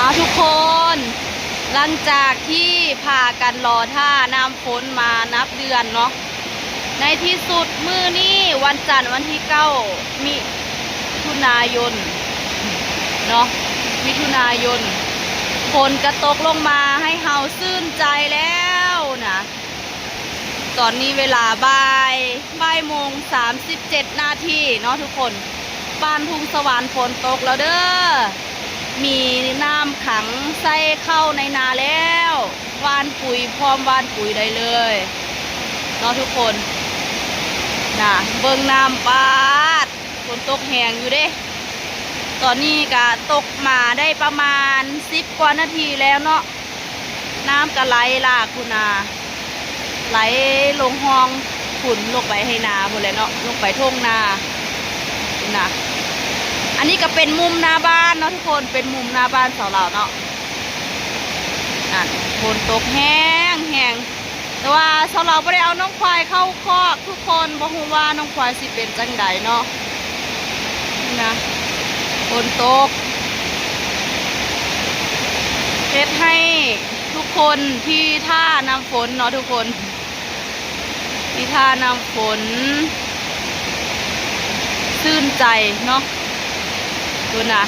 ເອົາ ທຸກຄົນ ຫຼັງຈາກທີ່ພາກັນລໍຖ້ານ້ຳຝົນມານັບເດືອນເນາະ, ໃນທີ່ສຸດມື້ນີ້ວັນຈັນວັນທີເກົ້າ ມິຖຸນາຍົນເນາະ, ມິຖຸນາຍົນ ຝົນກະຕົກລົງມາໃຫ້ເຮົາຊື່ນໃຈແລ້ວນະ. ຕອນນີ້ເວລາບ່າຍ ບ່າຍໂມງສາມສິບເຈັດນາທີເນາະທຸກຄົນ. ບ້ານທຸ່ງສະຫວັນຝົນຕົກແລ້ວເດີ. ມີນ້ຳຂັງໃສ່ເຂົ້າໃນນາແລ້ວ. ຫວ່ານປຸ໋ຍ ພ້ອມຫວ່ານປຸ໋ຍໄດ້ເລີຍເນາະທຸກຄົນ. ນະ ເບິ່ງນ້ຳ ປາດ ຝົນຕົກແຮງຢູ່ເດ້. ຕອນນີ້ກະຕົກມາໄດ້ປະມານສິບກວ່ານາທີແລ້ວເນາະ. ນ້ຳກະໄຫຼຫຼາກພຸ້ນນະ, ໄຫຼລົງຮ່ອງພຸ້ນ ລົງໄປໄຮ່ນາພຸ້ນແຫຼະເນາະ, ລົງໄປທົ່ງນາພຸ້ນນະ. ອັນນີ້ກະເປັນມຸມໜ້າບ້ານເນາະທຸກຄົນ, ເປັນມຸມໜ້າບ້ານສາວລາວເນາະ. ນັ້ນ ຝົນຕົກແຮງໆ. ແຕ່ວ່າສາວລາວບໍ່ໄດ້ເອົານ້ອງຄວາຍເຂົ້າຄອກທຸກຄົນ, ບໍ່ຮູ້ວ່ານ້ອງຄວາຍຊິເປັນຈັ່ງໃດເນາະ. ນີ້ນະ ຝົນຕົກ ເຮັດໃຫ້ທຸກຄົນທີ່ຖ້ານ້ຳຝົນເນາະທຸກຄົນ, ທີ່ຖ້ານ້ຳຝົນຊື່ນໃຈເນາະ. ພຸ້ນນະ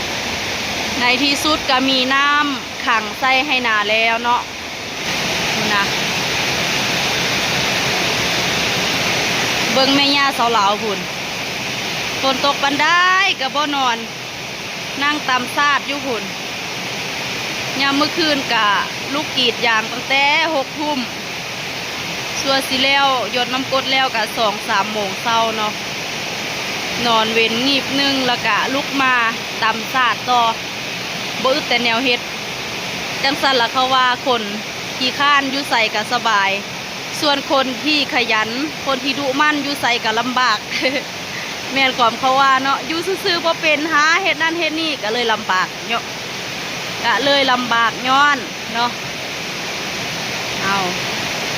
ໃນທີ່ສຸດກະມີນ້ຳຂັງໃສ່ໄຮ່ນາແລ້ວເນາະ. ພຸ້ນນະ ເບິ່ງແມ່ຍ່າສາວລາວພຸ້ນ, ຝົນຕົກປານໃດກະບໍ່ນອນ, ນັ່ງຕຳສາດຢູ່ພຸ້ນ. ຍາມມື້ຄືນກະລຸກກຣີດຢາງຕັ້ງແຕ່ຫົກທຸ່ມ, ຊົ່ວຊິແລ້ວ ຢົດນ້ຳກົດແລ້ວກະສອງສາມໂມງເຊົ້າເນາະ. ນອນເວັນງີບໜຶ່ງ ແລ້ວກະລຸກມາຕຳສາດຕໍ່, ບໍ່ອຶດແຕ່ແນວເຮັດ. ຈັ່ງຊັ້ນລະເຂົາວ່າ ຄົນຂີ້ຄ້ານຢູ່ໃສກະສະບາຍ, ສ່ວນຄົນທີ່ຂະຫຍັນ ຄົນທີ່ດຸໝັ່ນຢູ່ໃສກະລຳບາກ. ແມ່ນຄວາມເຂົາວ່າເນາະ, ຢູ່ຊື່ໆບໍ່ເປັນ, ຫາເຮັດນັ້ນເຮັດນີ້ກະເລີຍລຳບາກເນາະ, ກະເລີຍລຳບາກຍ້ອນເນາະ. ເອົາ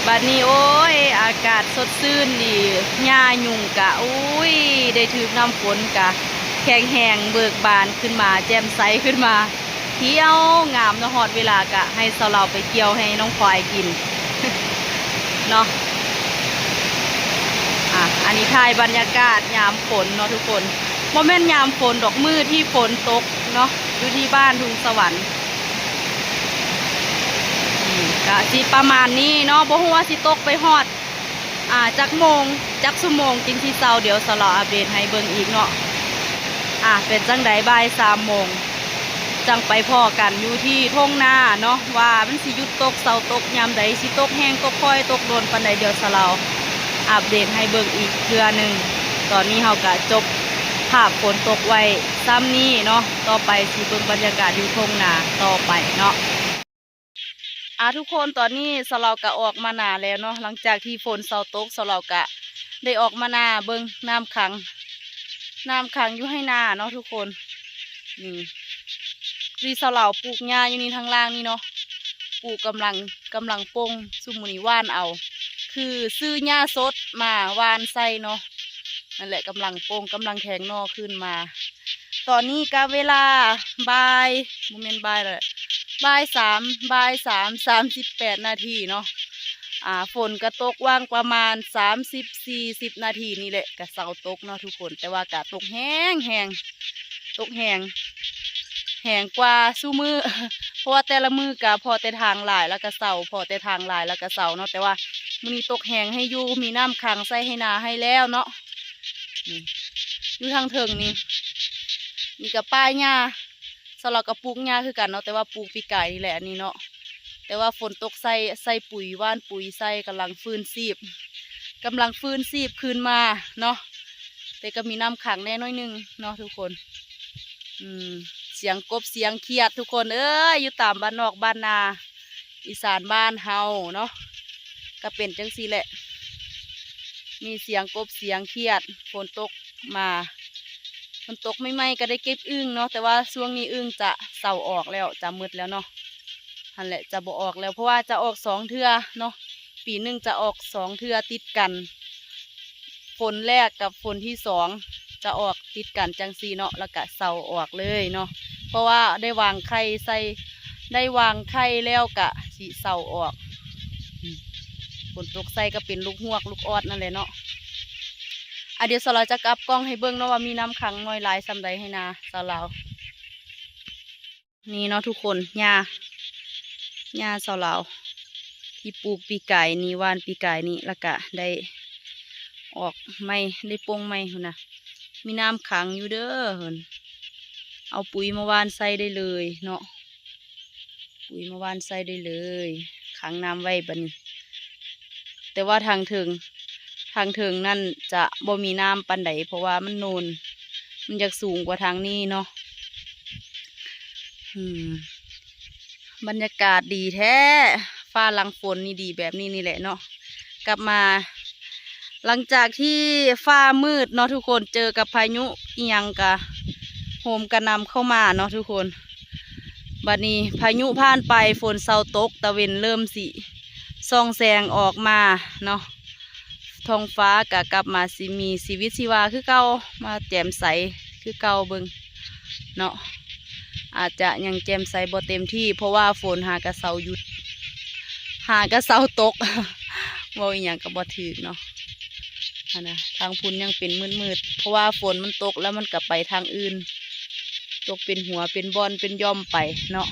ບາດນີ້ ໂອ້ຍ ອາກາດສົດຊື່ນດີ, ຫຍ້າຍຸງກະ ໂອ້ຍ ໄດ້ຖືກນ້ຳຝົນກະແຂງແຮງເບີກບານຂຶ້ນມາ, ແຈ່ມໃສຂຶ້ນມາ. ຂຽວງາມເນາະ, ຮອດເວລາກະໃຫ້ສາວລາວໄປກ່ຽວໃຫ້ນ້ອງຄວາຍກິນເນາະ. ອ່າ ອັນນີ້ຖ່າຍບັນຍາກາດຍາມຝົນເນາະທຸກຄົນ, ບໍ່ແມ່ນຍາມຝົນດອກ, ມື້ທີ່ຝົນຕົກເນາະ, ຢູ່ທີ່ບ້ານທຸ່ງສະຫວັນ. ອືມ ກະຊິປະມານນີ້ເນາະ, ບໍ່ຮູ້ວ່າຊິຕົກໄປຮອດ ອ່າ ຈັກໂມງ ຈັກຊົ່ວໂມງຈຶ່ງຊິເຊົາ, ດຽວສາວລາວອັບເດດໃຫ້ເບິ່ງອີກເນາະ. ອ່າ ເປັນຈັ່ງໃດ ບ່າຍສາມໂມງ ຈັ່ງໄປພໍ້ກັນຢູ່ທີ່ທົ່ງນາເນາະ, ວ່າມັນຊິຢຸດຕົກເຊົາຕົກຍາມໃດ, ຊິຕົກແຮງຕົກຄ່ອຍຕົກດົນປານໃດ, ດຽວສາວລາວອັບເດດໃຫ້ເບິ່ງອີກເທື່ອໜຶ່ງ. ຕອນນີ້ເຮົາກະຈົບພາບຝົນຕົກໄວ້ຊ່ຳນີ້ເນາະ, ຕໍ່ໄປຊິເບິ່ງບັນຍາກາດຢູ່ທົ່ງນາຕໍ່ໄປເນາະ. ອ່າ ທຸກຄົນ ຕອນນີ້ສາວລາວກະອອກມານາແລ້ວເນາະ, ຫຼັງຈາກທີ່ຝົນເຊົາຕົກ ສາວລາວກະໄດ້ອອກມານາເບິ່ງນ້ຳຂັງ, ນ້ຳຂັງຢູ່ໄຮ່ນາເນາະທຸກຄົນ. ນີ້ ທີ່ສາວລາວປູກຫຍ້າຢູ່ນີ້ທາງລ່າງນີ້ເນາະ, ປູກກຳລັງ ກຳລັງປົ່ງ, ຊຸມມື້ນີ້ຫວ່ານເອົາ ຄືຊື້ຫຍ້າສົດມາຫວ່ານໃສ່ເນາະ. ນັ້ນແຫຼະ ກຳລັງປົ່ງ ກຳລັງແທງໜໍ່ຂຶ້ນມາ. ຕອນນີ້ກະເວລາບ່າຍ ບໍ່ແມ່ນບ່າຍແຫຼະ ບ່າຍສາມ ບ່າຍສາມ ສາມສິບແປດນາທີເນາະ. ອ່າ ຝົນກະຕົກຫວ່າງປະມານສາມສິບ ສີ່ສິບນາທີນີ້ແຫຼະ ກະເຊົາຕົກເນາະທຸກຄົນ, ແຕ່ວ່າກະຕົກແຮງໆ ຕົກແຮງ ແຮງກວ່າຊຸມື້ ເພາະວ່າແຕ່ລະມື້ກະພໍ້ແຕ່ທາງຫຼາຍແລ້ວກະເຊົາ ພໍ້ແຕ່ທາງຫຼາຍແລ້ວກະເຊົາເນາະ. ແຕ່ວ່າມື້ນີ້ຕົກແຮງໃຫ້ຢູ່ ມີນ້ຳຂັງໃສ່ໄຮ່ນາໃຫ້ແລ້ວເນາະ. ນີ້ ຢູ່ທາງເທິງນີ້ ນີ້ກະປ່າຫຍ້າ ສາວລາວກະປູກຫຍ້າຄືກັນເນາະ, ແຕ່ວ່າປູກປີກາຍນີ້ແຫຼະ ອັນນີ້ເນາະ. ແຕ່ວ່າຝົນຕົກໃສ່ ໃສ່ປຸ໋ຍ ຫວ່ານປຸ໋ຍໃສ່ ກຳລັງຟື້ນຊີບ ກຳລັງຟື້ນຊີບຄືນມາເນາະ, ແຕ່ກະມີນ້ຳຂັງແດ່ໜ້ອຍໜຶ່ງເນາະທຸກຄົນ. ອືມ ສຽງກົບສຽງຂຽດທຸກຄົນເອີຍ, ຢູ່ຕາມບ້ານນອກບ້ານນາ ອີສານບ້ານເຮົາເນາະ ກະເປັນຈັ່ງຊີ້ແຫຼະ, ມີສຽງກົບສຽງຂຽດ. ຝົນຕົກມາ ຝົນຕົກໃໝ່ໆກະໄດ້ເກັບອຶ່ງເນາະ, ແຕ່ວ່າຊ່ວງນີ້ອຶ່ງຈະເຊົາອອກແລ້ວ ຈະໝົດແລ້ວເນາະ. ຫັ້ນແຫຼະ ຈະບໍ່ອອກແລ້ວ ເພາະວ່າຈະອອກສອງເທື່ອເນາະ, ປີໜຶ່ງຈະອອກສອງເທື່ອຕິດກັນ. ຝົນແລກກັບຝົນທີສອງຈະອອກຕິດກັນຈັ່ງຊີ້ເນາະ ແລ້ວກະເຊົາອອກເລີຍເນາະ, ເພາະວ່າໄດ້ວາງໄຂ່ໃສ່ ໄດ້ວາງໄຂ່ແລ້ວກະຊິເຊົາອອກ. ອືມ ຝົນຕົກໃສ່ກະເປັນລູກຮວກລູກອອດນັ້ນແຫຼະເນາະ. ອາ ດຽວສາວລາວຈະກັບກ້ອງໃຫ້ເບິ່ງເນາະວ່າມີນ້ຳຂັງໜ້ອຍຫຼາຍສ່ຳໃດໃຫ້ນາສາວລາວ. ນີ້ເນາະທຸກຄົນ ຫຍ້າ ຫຍ້າສາວລາວ ທີ່ປູກປີກາຍນີ້ ຫວ່ານປີກາຍນີ້ ລະກະໄດ້ອອກໃໝ່ ໄດ້ປົ່ງໃໝ່ພຸ້ນນະ. ມີນ້ຳຂັງຢູ່ເດີ ເພິ່ນເອົາປຸ໋ຍມາຫວ່ານໃສ່ໄດ້ເລີຍເນາະ. ປຸ໋ຍມາຫວ່ານໃສ່ໄດ້ເລີຍ ຂັງນ້ຳໄວ້ບາດນີ້. ແຕ່ວ່າທາງເທິງ ທາງເທິງນັ້ນຈະບໍ່ມີນ້ຳປານໃດ ເພາະວ່າມັນໂນນ ມັນຢາກສູງກວ່າທາງນີ້ເນາະ. ອືມ ບັນຍາກາດດີແທ້ ຟ້າຫຼັງຝົນນີ້ດີແບບນີ້ນີ້ແຫຼະເນາະ. ກັບມາ ຫຼັງຈາກທີ່ຟ້າມືດເນາະທຸກຄົນ ເຈີກັບພາຍຸອີ່ຫຍັງກະໂຫມກະໜ່ຳເຂົ້າມາເນາະທຸກຄົນ. ບາດນີ້ພາຍຸຜ່ານໄປ ຝົນເຊົາຕົກ ຕາເວັນເລີ່ມຊິສ່ອງແສງອອກມາເນາະ. ທ້ອງຟ້າກະກັບມາຊິມີຊີວິດຊີວາຄືເກົ່າ ມາແຈ່ມໃສຄືເກົ່າເບິ່ງເນາະ. ອາດຈະຍັງແຈ່ມໃສບໍ່ເຕັມທີ່ ເພາະວ່າຝົນຫາກະເຊົາຢຸດ ຫາກະເຊົາຕົກ ເວົ້າອີ່ຫຍັງກະບໍ່ຖືກເນາະ. ຫັ້ນນະ ທາງພຸ້ນຍັງເປັນມືດໆ ເພາະວ່າຝົນມັນຕົກແລ້ວມັນກະໄປທາງອື່ນ ຕົກເປັນຫົວເປັນບ່ອນເປັນຢ່ອມໄປເນາະ.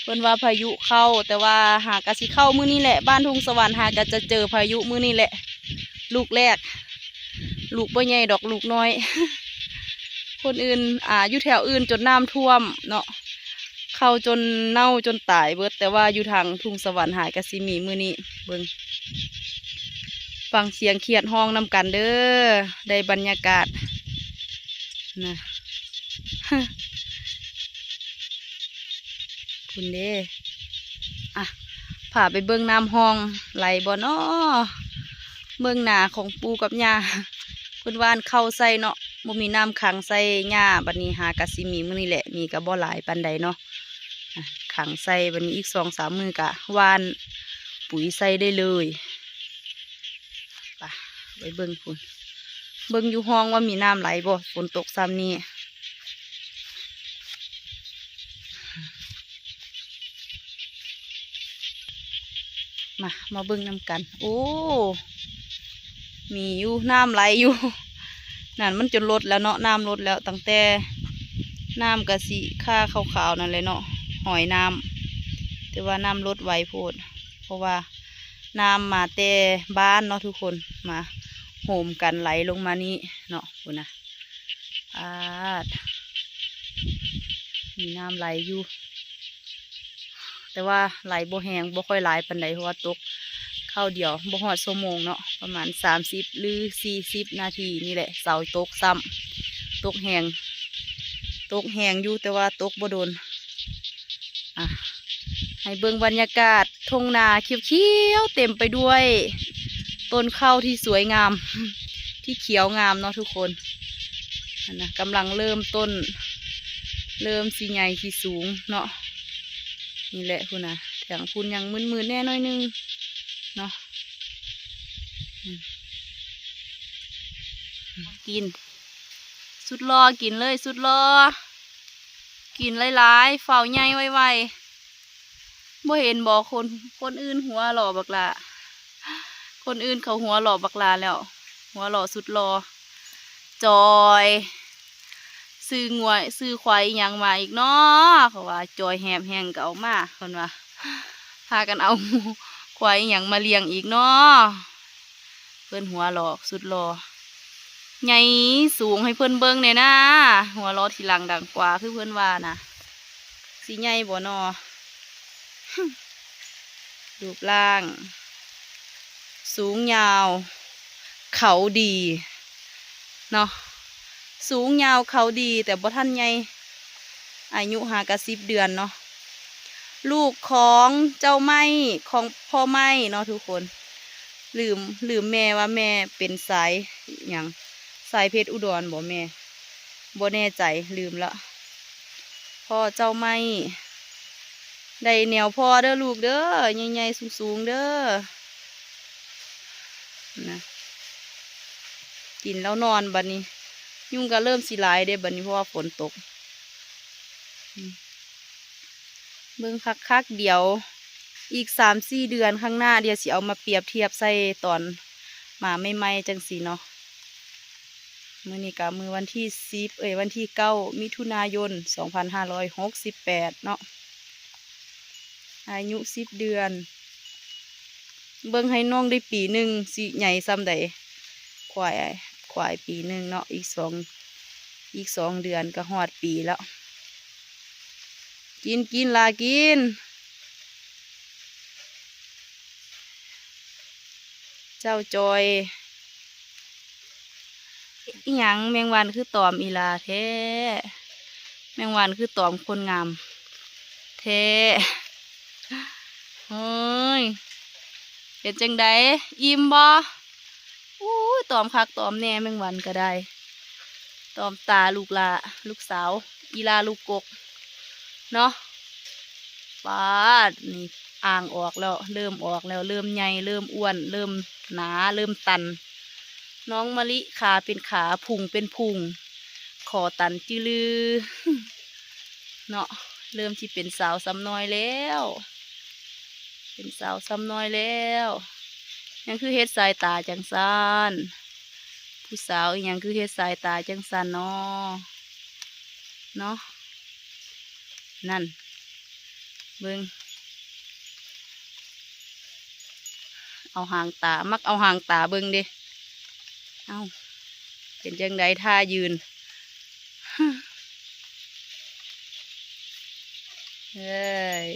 ເພິ່ນວ່າພາຍຸເຂົ້າ ແຕ່ວ່າຫາກະຊິເຂົ້າມື້ນີ້ແຫຼະ ບ້ານທົ່ງສະຫວັນຫາກະຈະເຈີພາຍຸມື້ນີ້ແຫຼະ ລູກແລກ. ລູກບໍ່ໃຫຍ່ດອກ ລູກນ້ອຍ. ຄົນອື່ນ ອາ ຢູ່ແຖວອື່ນຈົນນ້ຳຖ້ວມເນາະ ເຂົ້າຈົນເນົ່າຈົນຕາຍເບິດ ແຕ່ວ່າຢູ່ທາງທົ່ງສະຫວັນຫາກະຊິມີມື້ນີ້ເບິ່ງ. ຟັງສຽງຂຽດຮ້ອງນຳກັນເດີ ໄດ້ບັນຍາກາດນະ. ພຸ້ນເດ້ ອະ ພາໄປເບິ່ງນ້ຳຮ່ອງໄຫຼບໍ່ນໍ. ເບິ່ງນາຂອງປູ່ກັບຍ່າ ເພິ່ນຫວ່ານເຂົ້າໃສ່ເນາະ ບໍ່ມີນ້ຳຂັງໃສ່ຫຍ້າ. ບາດນີ້ຫາກະຊິມີມື້ນີ້ແຫຼະ ມີກະບໍ່ຫຼາຍປານໃດເນາະ. ອະ ຂັງໃສ່ ບາດນີ້ອີກສອງສາມມື້ກະຫວ່ານປຸ໋ຍໃສ່ໄດ້ເລີຍ. ໄປ ໄປເບິ່ງພຸ້ນ ເບິ່ງຢູ່ຮ່ອງວ່າມີນ້ຳໄຫຼບໍ່ ຝົນຕົກຊ່ຳນີ້. ມາ ມາເບິ່ງນຳກັນ. ໂອ້ ມີຢູ່ ນ້ຳໄຫຼຢູ່. ນັ້ນມັນຈົນລົດແລ້ວເນາະ ນ້ຳລົດແລ້ວ ຕັ້ງແຕ່ນ້ຳກະຊິຄາຂາວໆນັ້ນແຫຼະເນາະ ຫອຍນ້ຳ. ແຕ່ວ່ານ້ຳລົດໄວໂພດ ເພາະວ່ານ້ຳມາແຕ່ບ້ານເນາະທຸກຄົນ ມາໂຮມກັນໄຫຼລົງມານີ້ເນາະ. ພຸ້ນນະ ອາດ ມີນ້ຳໄຫຼຢູ່ ແຕ່ວ່າໄຫຼບໍ່ແຮງ ບໍ່ຄ່ອຍຫຼາຍປານໃດ ເພາະວ່າຕົກຄາວດຽວ ບໍ່ຮອດຊົ່ວໂມງເນາະ ປະມານສາມສິບ ຫຼື ສີ່ສິບນາທີນີ້ແຫຼະ ເຊົາຕົກຊ້ຳ. ຕົກແຮງ ຕົກແຮງຢູ່ ແຕ່ວ່າຕົກບໍ່ດົນ. ອະ ໃຫ້ເບິ່ງບັນຍາກາດທົ່ງນາຂຽວໆ ເຕັມໄປດ້ວຍຕົ້ນເຂົ້າທີ່ສວຍງາມ ທີ່ຂຽວງາມເນາະທຸກຄົນ. ຫັ້ນນະ ກຳລັງເລີ່ມຕົ້ນ ເລີ່ມຊິໃຫຍ່ຊິສູງເນາະ. ນີ້ແຫຼະພຸ້ນນະ ທາງພຸ້ນຍັງມືດໆແດ່ໜ້ອຍໜຶ່ງເນາະ. ອືມ ກິນ ສຸດຫຼໍ່ ກິນເລີຍ ສຸດຫຼໍ່ ກິນຫຼາຍໆ ເຝົ້າໃຫຍ່ໄວໆ. ບໍ່ເຫັນບໍ່ ຄົນ ຄົນອື່ນຫົວຫຼໍ່ບັກຫຼ້າ ຄົນອື່ນເຂົາຫົວຫຼໍ່ບັກຫຼ້າແລ້ວ ຫົວຫຼໍ່ສຸດຫຼໍ່. ຈອຍ ຊື້ງົວຊື້ຄວາຍອີ່ຫຍັງມາອີກເນາະ ເຂົາວ່າຈອຍແຮບແຮງກະເອົາມາ ເພິ່ນວ່າ ພາກັນເອົາຄວາຍອີ່ຫຍັງມາລ້ຽງອີກເນາະ. ເພິ່ນຫົວຫຼໍ່ສຸດຫຼໍ່ ໃຫຍ່ສູງໃຫ້ເພິ່ນເບິ່ງແດ່ນາ ຫົວຫຼໍ່ທີ່ຫຼັງດັງກວ່າ ຄືເພິ່ນວ່ານະ ຊິໃຫຍ່ບໍ່ນໍ? ຮູບຮ່າງສູງຍາວ ເຂົາດີເນາະ ສູງຍາວເຂົາດີ ແຕ່ບໍ່ທັນໃຫຍ່ ອາຍຸຫາກະສິບເດືອນເນາະ. ລູກຂອງເຈົ້າໄມ້ ຂອງພໍ່ໄມ້ເນາະທຸກຄົນ ລືມ ລືມແມ່ວ່າແມ່ເປັນສາຍຫຍັງ ສາຍເພັດອຸດອນບໍ່ແມ່ ບໍ່ແນ່ໃຈ ລືມລະ. ພໍ່ເຈົ້າໄມ້ ໄດ້ແນວພໍ່ເດີລູກເດີ ໃຫຍ່ໆສູງໆເດີ ນະ. ກິນແລ້ວນອນບາດນີ້ ຍຸງກະເລີ່ມຊິຫຼາຍເດ້ບາດນີ້ ເພາະວ່າຝົນຕົກ. ເບິ່ງຄັກໆ ດຽວອີກສາມສີ່ເດືອນຂ້າງໜ້າ ດຽວຊິເອົາມາປຽບທຽບໃສ່ຕອນມາໃໝ່ໆ ຈັ່ງຊີ້ເນາະ. ມື້ນີ້ກະມື້ວັນທີສິບ ເອີຍ ວັນທີເກົ້າ ມິຖຸນາຍົນ ສອງພັນຫ້າຮ້ອຍຫົກສິບແປດເນາະ. ອາຍຸສິບເດືອນ ເບິ່ງໃຫ້ນ້ອງໄດ້ປີໜຶ່ງ ຊິໃຫຍ່ສ່ຳໃດ. ຄວາຍ ຄວາຍປີໜຶ່ງເນາະ ອີກສອງ ອີກສອງເດືອນກໍຮອດປີແລ້ວ. ກິນ ກິນ ຫຼາກິນ. ເຈົ້າຈ່ອຍ ອີ່ຫຍັງ ແມງວັນຄືຕອມອີ່ຫຼ້າແທ້? ແມງວັນຄືຕອມຄົນງາມແທ້? ເຮີ້ຍ ເປັນຈັ່ງໃດ ອີ່ມບໍ່? ອູ້ຍ ຕອມຄັກຕອມແນ່ ແມງວັນກໍໄດ້ ຕອມຕາລູກຫຼ້າ ລູກສາວ ອີ່ຫຼ້າລູກກົກເນາະ. ປາດ ນີ້ອ່າງອອກແລ້ວ ເລີ່ມອອກແລ້ວ ເລີ່ມໃຫຍ່ ເລີ່ມອ້ວນ ເລີ່ມໜາ ເລີ່ມຕັນ. ນ້ອງມະລິຂາເປັນຂາ ພຸງເປັນພຸງ ຂໍຕັນຈື່ລືເນາະ. ເລີ່ມຊິເປັນສາວສ່ຳນ້ອຍແລ້ວ ເປັນສາວສ່ຳນ້ອຍແລ້ວ. ຫຍັງຄືເຮັດສາຍຕາຈັ່ງຊັ້ນ? ຜູ້ສາວອີ່ຫຍັງຄືເຮັດສາຍຕາຈັ່ງຊັ້ນນໍ? ເນາະ ນັ້ນ ເບິ່ງ ເອົາຫາງຕາ ມັກເອົາຫາງຕາເບິ່ງເດ້. ເອົ້າ ເປັນຈັ່ງໃດທ່າຢືນ? ເອີຍ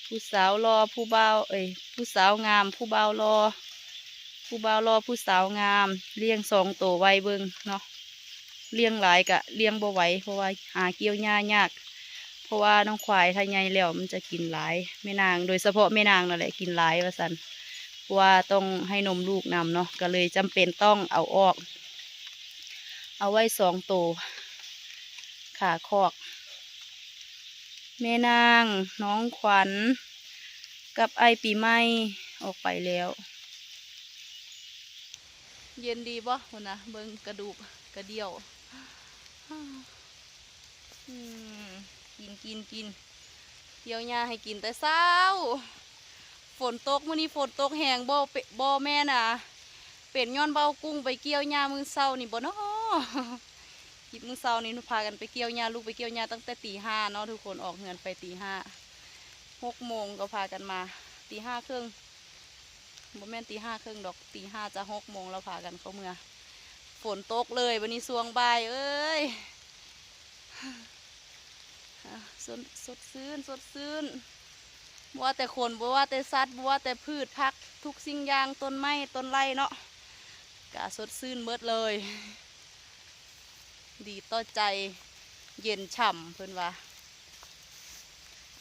ຜູ້ສາວຫຼໍ່ ຜູ້ບ່າວ ເອີຍ ຜູ້ສາວງາມ ຜູ້ບ່າວຫຼໍ່ ຜູ້ບ່າວຫຼໍ່ ຜູ້ສາວງາມ. ລ້ຽງສອງໂຕໄວ້ເບິ່ງເນາະ ລ້ຽງຫຼາຍກະລ້ຽງບໍ່ໄຫວ ເພາະວ່າຫາກ່ຽວຫຍ້າຍາກ ເພາະວ່ານ້ອງຄວາຍຖ້າໃຫຍ່ແລ້ວມັນຈະກິນຫຼາຍ ແມ່ນາງ ໂດຍສະເພາະແມ່ນາງນັ້ນແຫຼະກິນຫຼາຍວ່າຊັ້ນ ເພາະວ່າຕ້ອງໃຫ້ນົມລູກນຳເນາະ ກໍເລີຍຈຳເປັນຕ້ອງເອົາອອກ ເອົາໄວ້ສອງໂຕ ຂາຄອກ. ແມ່ນາງ ນ້ອງຂວັນ ກັບອ້າຍປີໃໝ່ອອກໄປແລ້ວ. ເຢັນດີບໍ່? ພຸ້ນນະ ເບິ່ງກະດູກກະດ່ຽວ. ອືມ ກິນ ກິນ ກິນ ກ່ຽວຫຍ້າໃຫ້ກິນແຕ່ເຊົ້າ. ຝົນຕົກ ມື້ນີ້ຝົນຕົກແຮງ ບໍ່ເປ- ບໍ່ແມ່ນ ອາ ເປັນຍ້ອນເບົາກຸ້ງໄປກ່ຽວຫຍ້າມື້ເຊົ້ານີ້ບໍ່ນໍ? ຄລິບມື້ເຊົ້ານີ້ພາກັນໄປກ່ຽວຫຍ້າ ລູກໄປກ່ຽວຫຍ້າຕັ້ງແຕ່ຕີຫ້າເນາະທຸກຄົນ ອອກເຮືອນໄປຕີຫ້າ ຫົກໂມງກໍພາກັນມາ ຕີຫ້າເຄິ່ງ ບໍ່ແມ່ນຕີຫ້າເຄິ່ງດອກ ຕີຫ້າຈະຫົກໂມງ ແລ້ວພາກັນເຂົ້າເມືອ. ຝົນຕົກເລີຍບັດນີ້ຊ່ວງບ່າຍເອີຍ. ອ່າ ສົດ ສົດຊື່ນ ສົດຊື່ນ ບໍ່ວ່າແຕ່ຄົນ ບໍ່ວ່າແຕ່ສັດ ບໍ່ວ່າແຕ່ພືດຜັກ ທຸກສິ່ງຢ່າງ ຕົ້ນໄມ້ຕົ້ນໄລ່ເນາະ ກະສົດຊື່ນໝົດເລີຍ ດີຕໍ່ໃຈ ເຢັນຊ່ຳ ເພິ່ນວ່າ.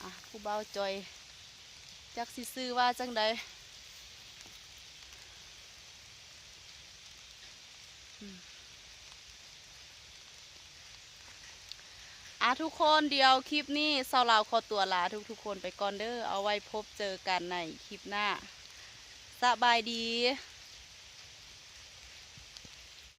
ອ່າ ຜູ້ບ່າວຈ່ອຍ ຈັກຊິຊື່ວ່າຈັ່ງໃດ? ອືມ ອ່າ ທຸກຄົນ ດຽວຄລິບນີ້ສາວລາວຂໍຕົວລາທຸກໆຄົນໄປກ່ອນເດີ ເອົາໄວ້ພົບເຈີກັນໃນຄລິບໜ້າ ສະບາຍດີ.